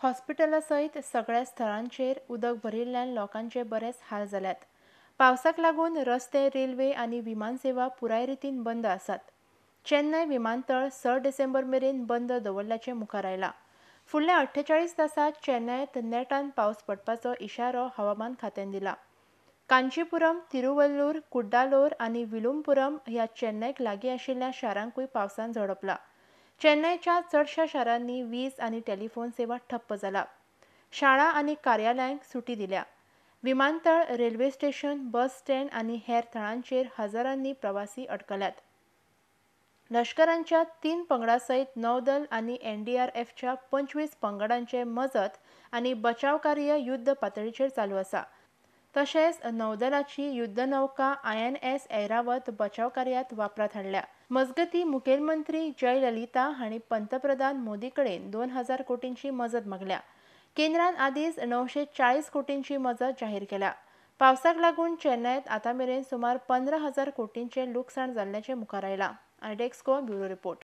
हॉस्पिटला सयत सगळ्या स्थळांचेर उदक भरिल्ल्यान लोकांचे बरेच हाल जाल्यात. पावसाक लागून रस्ते, रेल्वे आनी विमान सेवा पुराय रितीन बंद आसात. चेन्नय विमानतळ 6 डिसेंबर मेरेन बंद दवरल्याचें मुखार आयलां. फुडल्या 48 तासांत चेन्नयत नेटान पावस पडपाचो इशारो हवामान खात्यान दिला. कांचीपुरम, तिरुवल्लूर, कुड्डालोर आनी विलुमपुरम ह्या चेन्नयक लागीं आशिल्ल्या शारांकूय पावसान झोडपला. चेन्नयच्या चडश्या शारांनी वीज आनी टेलिफोन सेवा ठप्प जाला. शाळा आनी कार्यालयांक सुटी दिल्या. विमानतळ, रेल्वे स्टेशन, बस स्टँड आनी हेर थळांचेर हजारांनी प्रवासी अडकल्यात. लश्करांच्या 3 पंगडां सयत नौदल आनी एनडीआरएफच्या 25 पंगडांचे मजत आनी बचाव कार्य युद्ध पातळीचेर चालू आसा. तशेंच नौदलाची युद्धनौका INS Airavat बचाव कार्यात वापरात हाडल्या. मजगती मुखेलमंत्री जयललिता हांणी पंतप्रधान मोदी कडेन 2000 कोटींची मजत मागल्या. केंद्रान आदींच 940 कोटींची मजत जाहीर केल्या. पावसाक लागून चेन्नयत आतां मेरेन सुमार 15,000 कोटींचें लुकसाण जाल्ल्याचें मुखार आयलां. iDexco bureau report.